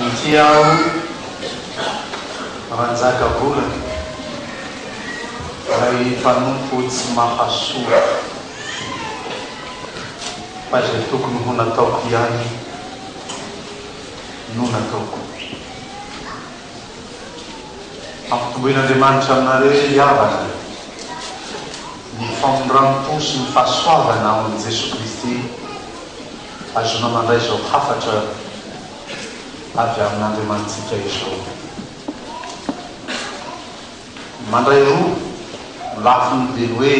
Inty aho Ranjaka volana, ray mpanompo tsy mahasoa, fa izay tokony ho nataoko ihany no nataoko. Ampitomboin'Andriamanitra aminareo ry havana ny famindram-po sy ny fahasoavana ao amin'i Jesoa Kristy ahazoana mandray izao hafatra avy amin'Andriamanitsika izao. Mandray roa ny lafiny dia ny hoe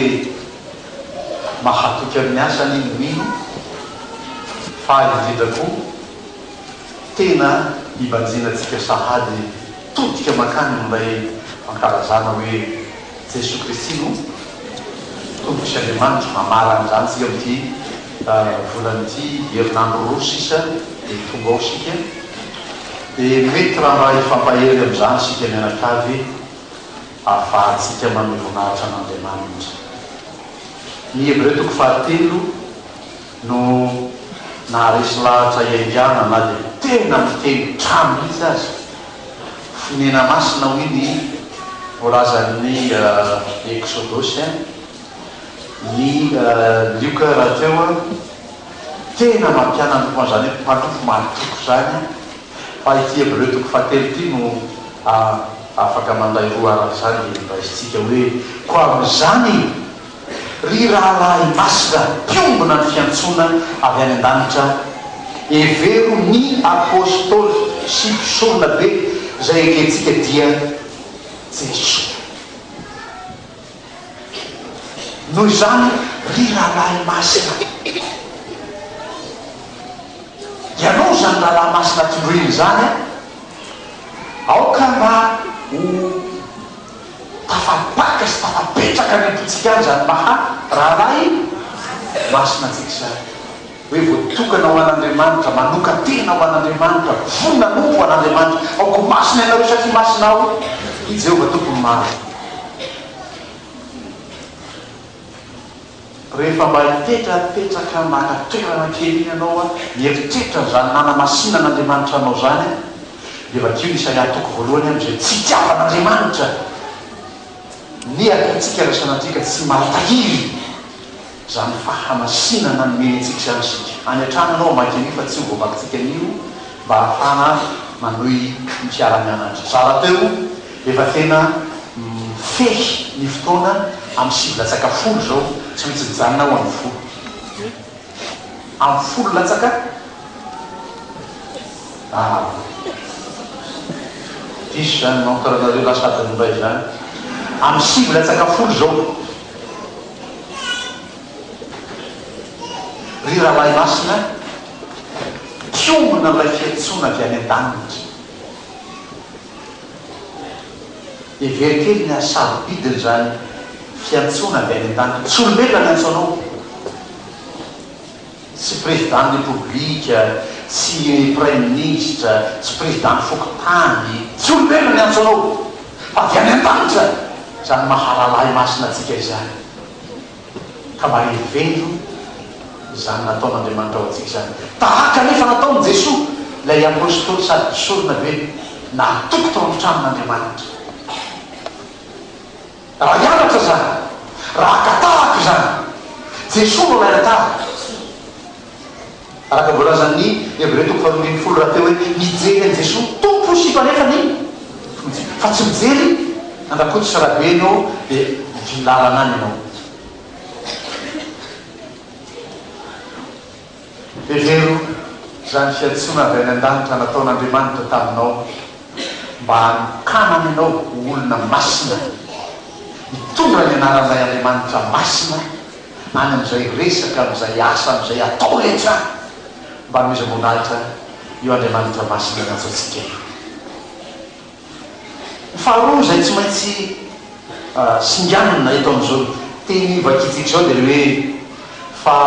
mahatoky amin'ny asany ny mino fa indrindra koa tena hibanjinantsika sahady todika mankany amin'ilay fankalazana hoe Jesoa Kristy no Tompo sy Andriamanitro. Hamarana izany isika amin'ity volana ity, herinandro roa sisa dia tonga ao isika. Dia mety raha mba hifampahery amin'izany isika mianakavy ahafahantsika manome voninahitra an'Andriamanitra. Ny Hebreo toko fahatelo no naharesy lahatra hiaingàna na dia tena miteny trano mihitsy aza. Fonena masina hoy ny voalazan'ny Eksodosy, ny Lioka rahateo tena mampianany koa an'izany hoe mpanompo mahatoky izany fa ity Hebreo toko fahatelo ity no afaka mandray roa araka izany dia raisintsika hoe koa amin'izany Ry rahalahy masina, mpiombona ny fiantsoana avy any an-danitra, hevero ny Apôstôly sy mpisorona be izay ekentsika dia Jesoa. Noho izany, ry rahalahy masina, ianao izany rahalahy masina tondroina izany, aoka mba ho. Tafapaka sy tafapetraka any am-pontsika any izany maha rahalahy masina antsika izany. Hoe voatokana ho an'Andriamanitra, manokan-tena ho an'Andriamanitra, vonona hanompo ho an'Andriamanitra. Aoka ho masina ianareo satria masina Aho, i Jehovah Tompon'ny maro. Rehefa mba hipetrapetraka maka toerana kely iny ianao an, mieritreritra an'izany nanamasinan'Andriamanitra anao izany an, dia vakio ny Isaia toko voalohany amin'izay tsy itiavan'Andriamanitra ny ataontsika raha sanatria ka tsy mahatahiry izany fahamasinana nomeny antsika izany isika. Any an-trano ianao hamaky an'io fa tsy ho voavakintsika anio mba hahafahana manohy ny fiaraha-mianatra. Za rahateo efa tena mifehy ny fotoana amin'ny sivy latsaka folo izao, tsy maintsy mijanona aho amin'ny folo. Amin'ny folo latsaka ah. Diso izany montre nareo lasa adiny iray izany. Amin'ny sivy latsaka folo izao. Ry rahalahy masina, mpiombona ilay fiantsoana avy any an-danitra. Hevero kely ny hasarobidin'izany fiantsoana avy any an-danitra. Tsy olombelona niantso anao. Tsy président-n'ny Repoblika, tsy Praiminisitra, tsy président-n'ny fokontany. Tsy olombelona niantso anao. Fa avy any an-danitra izany maha rahalahy masina antsika izany. Ka mba hevero izany nataon'Andriamanitra ho antsika izany. Tahaka ny efa nataon'i Jesoa, ilay Apostoly sady mpisorona be nahatoky tao amin'ny tranon'Andriamanitra. Raha hianatra izany, raha haka tahaka izany, Jesoa no alaina tahaka. Araka voalazan'ny Hebreo toko faharoa ambin'ny folo rahateo hoe mijery an'i Jesoa Tompo sy Mpanefa ny finoantsika. Fa tsy mijery an-dRakoto sy Rabe ianao dia mivily lalana any ianao. Hevero izany fiantsoana avy any an-danitra nataon'Andriamanitra taminao mba hanokanany anao ho olona masina, hitondra ny anaran'ilay Andriamanitra masina any amin'izay resaka, amin'izay asa, amin'izay atao rehetra any, mba hanomezam-boninahitra io Andriamanitra masina niantso antsika io. Ny faharoa izay tsy maintsy singanina eto amin'izao teny vakintsika izao dia ilay hoe fa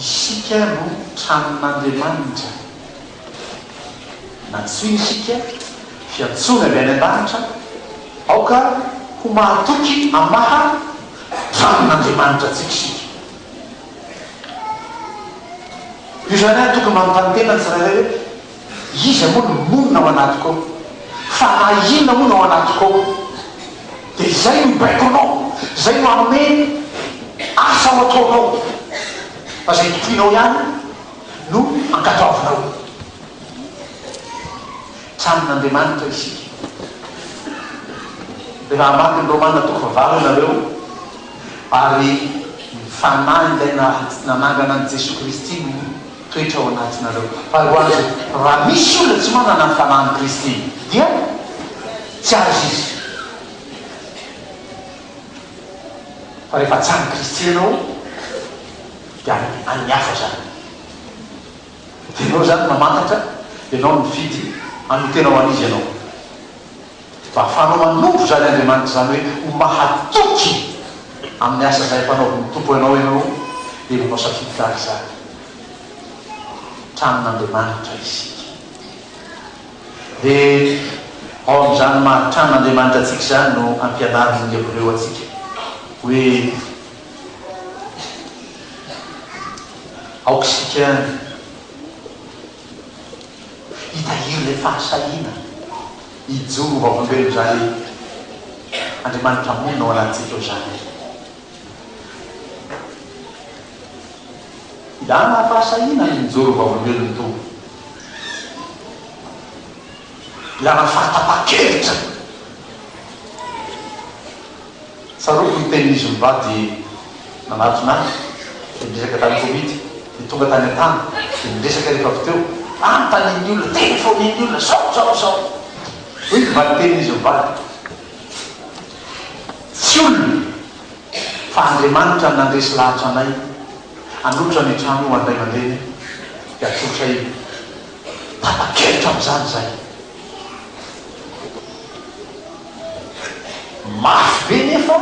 isika no tranon'Andriamanitra. Nantsoina isika, fiantsoana avy any an-danitra, aoka ho mahatoky amin'ny maha tranon'Andriamanitra antsika isika. Io izany ary tokony manontany tena ny tsirairay hoe, Iza moa no monina ao anatiko ao? Fanahy inona moa no ao anatiko ao? Dia izay no hibaiko anao, izay no hanome asa ho ataonao. Fa izay tompoinao ihany no ankatoavinao. Tranon'Andriamanitra isika. Rehefa hamaky ny Romana toko fahavalo ianareo, ary ny Fanahy ilay nanangana an'i Jesoa Kristy no mitoetra ao anatinareo. Fa ho an'izay, raha misy olona tsy manana ny Fanahin'i Kristy, dia tsy azy izy. Fa rehefa tsy an'i Kristy ianao, dia an'ny hafa izany. Dia ianao izany mamantatra, ianao no mifidy hanotena ho an'iza ianao. Mba ahafahanao manompo izany Andriamanitra izany hoe ho mahatoky amin'ny asa izay ampanaovin'ny Tompo anao ianao dia manao safidy tahaka izany. Tranon'Andriamanitra isika. Dia ao amin'izany maha tranon'Andriamanitra antsika izany no ampianarin'ny Hebreo antsika hoe aoka isika hitahiry ilay fahasahiana hijoro ho vavolombelon'izany Andriamanitra monina ao anatintsika ao izany. Ilana fahasahiana ny mijoro ho vavolombelon'ny Tompo. Ilana fahatapa-kevitra. Tsaroako ny tenin'izy mivady nanatona ahy, dia niresaka tamin'ny komity, dia tonga tany an-tany, dia niresaka rehefa avy teo, anontanian'ny olona, telefaonin'ny olona, zao, zao, zao. Hoy ny valin-tenin'izy mivady, Tsy olona, fa Andriamanitra no nandresy lahatra anay hanolotra ny trano ho an'ny ray aman-dreny, dia atolotray tapa-kevitra amin'izany izahay. Mafy be nefa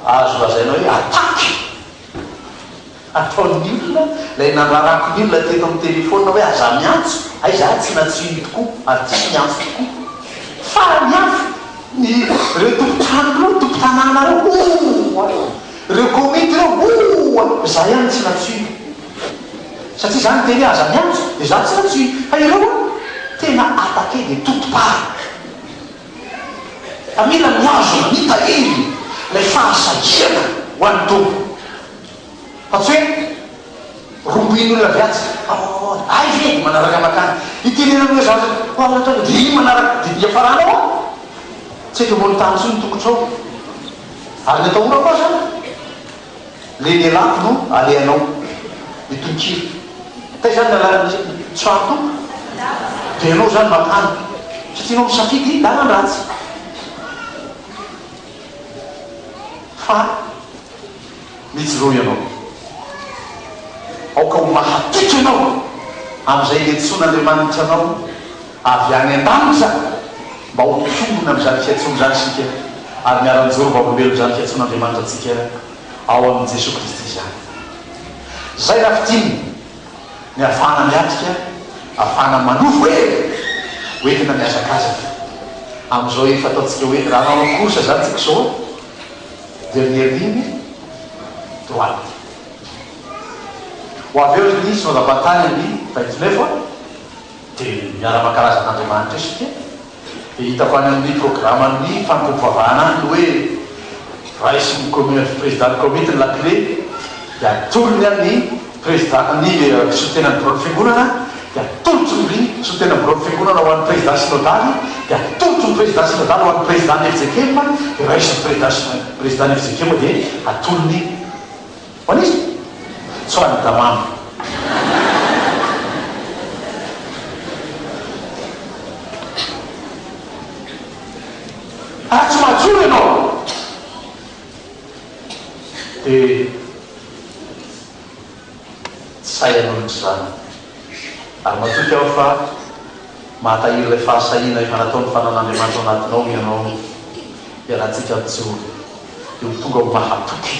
azo lazaina hoe attaque ataon'ny olona ilay nandrarako ny olona teto amin'ny telephone hoe aza miantso, hay za tsy nantsoiny tokoa ary tsisy niantso tokoa fa ny hafa ny ireo tompon-trano ireo, tompon-tanàna ireo ooh ireo komity ireo ooh za ihany tsy nantsoina satria za niteny hoe aza miantso dia za tsy nantsoina fa ireo an tena attaque de toute part. Fa mila mihazona, mitahiry ilay fahasahiana ho an'ny Tompo. Fa tsy hoe rombohin'olona avy atsy, oh, hay ve dia manaraka mankany. Itenenana hoe zavatra, oh, ataoko dia iny manaraka, dia hiafaranao an! Tsy eto ambony tany intsony ny tongotrao. Ary ny atahorako aza, le nialako no alehanao. Ny tononkira. Taiza ny lalana tsoahy Tompo? Dia ianao izany mankany. Satria ianao misafidy lalan-dratsy. Fa mijoroa ianao. Aoka ho mahatoky ianao amin'izay niantsoan'Andriamanitra anao avy any an-danitra mba ho mpiombona amin'izany fiantsoana izany isika ary miara-mijoro vavolombelon'izany fiantsoan'Andriamanitra antsika ao amin'i Jesoa Kristy izany. Izay raha fintinina ny ahafahana miatrika, ahafahana manovo hery ho entina mihazakazaka amin'izao efa ataontsika hoe raha hanao course izany tsika izao dernière ligne droite. Ho avy eo ny synodam-paritany amin'ny 29 dia miara-mankalaza an'Andriamanitra eo isika. Dia hitako any amin'ny programan'ny fanompoam-pivavahana any ny hoe raisin'ny comi président ny komity ny lakile dia atolony ny président ny solontenan'ny biraon'ny fiangonana dia atolotry ny solontenan'ny biraon'ny fiangonana ho an'ny président synodaly dia atolotry ny président synodaly ho an'ny président ny fjkm dia raisin'ny président président ny fjkm dia atolony Ho an'iza? Tsy ho an'i Damamy. Raha tsy mahajoro ianao dia tsy sahy hanolotra izany. Ary matoky aho fa mahatahiry ilay fahasahiana efa nataon'ny fanan'Andriamanitra ao anatinao ianao hialantsika mijoro dia ho tonga ho mahatoky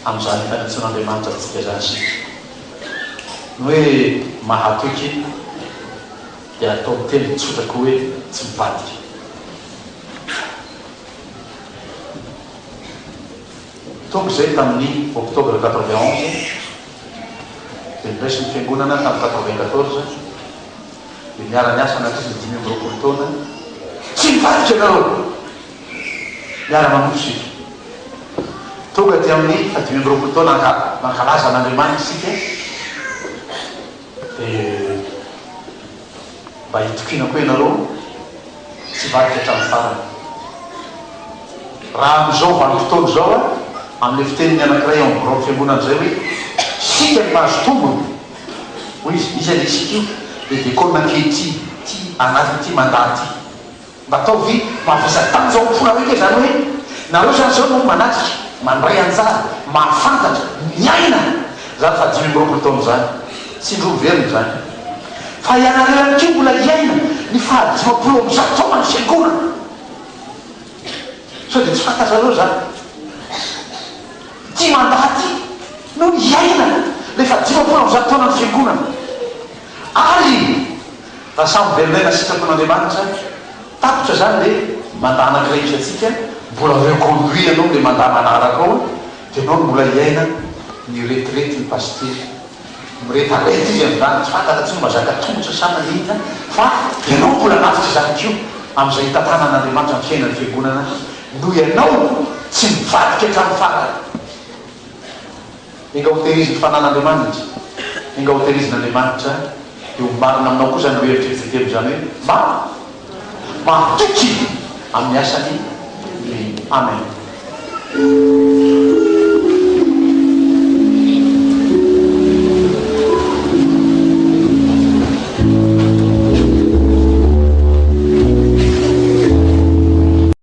amin'izany efa niantsoan'Andriamanitra antsika izany isika. Ny hoe mahatoky dia atao miteny tsotra koa hoe tsy mivadika. Tonga izay tamin'ny octobre 91 dia. Dia noraisin'ny Fiangonana tamin'ny 94, dia niara-niasa nandritra ny 25 taona. Tsy nivadika ianareo! Miara-manompo isika. Tonga aty amin'ny faha 25 taona mankalaza an'Andriamanitra isika, dia mba hitokiana koa ianareo tsy hivadika hatramin'ny farany. Raha amin'izao vanim-potoana izao, amin'ilay fitenin'ny anankiray ao amin'ny biraon'ny fiangonana izay hoe, isika no mahazo tombony, hoy izy, iza ilay isika io? Ilay dekona ankehitriny, ity anatin'ity mandat ity. Mba ataovy mavesa-danja ao am-ponareo ange izany hoe nareo izany izao no manatrika, mandray anjara, mahafantatra, miaina izany faha 25 taona izany. Tsy indroa miverina izany. Fa ianareo ihany koa mbola hiaina ny faha 150 taonan'ny Fiangonana. Sao dia tsy fantatrareo izany? Ity mandat ity no hiaina ilay faha 150 taonan'ny Fiangonana. Ary Raha samy velon'aina sitrapon'Andriamanitra, tapitra zany le mandat anankiray misy antsika, mbola reconduit anao le mandat manaraka ao, de enao no mbola hiaina ny retraite ny pasitera. Miretareta izy amin'izany, tsy fantatra tsy mazaka tongotra sa maninona, fa ianao mbola lavitra izany koa amin'izay hitantanan'Andriamanitra ny fiainan'ny fiangonana noho ianao tsy mivadika hatramin'ny farany. Enga hotehirizin'ny fanan'Andriamanitra, enga hotehirizin'Andriamanitra, dia ho marina aminao koa izany hoe eritreritra telo izany hoe ma, mahatoky amin'ny asany ny Amen.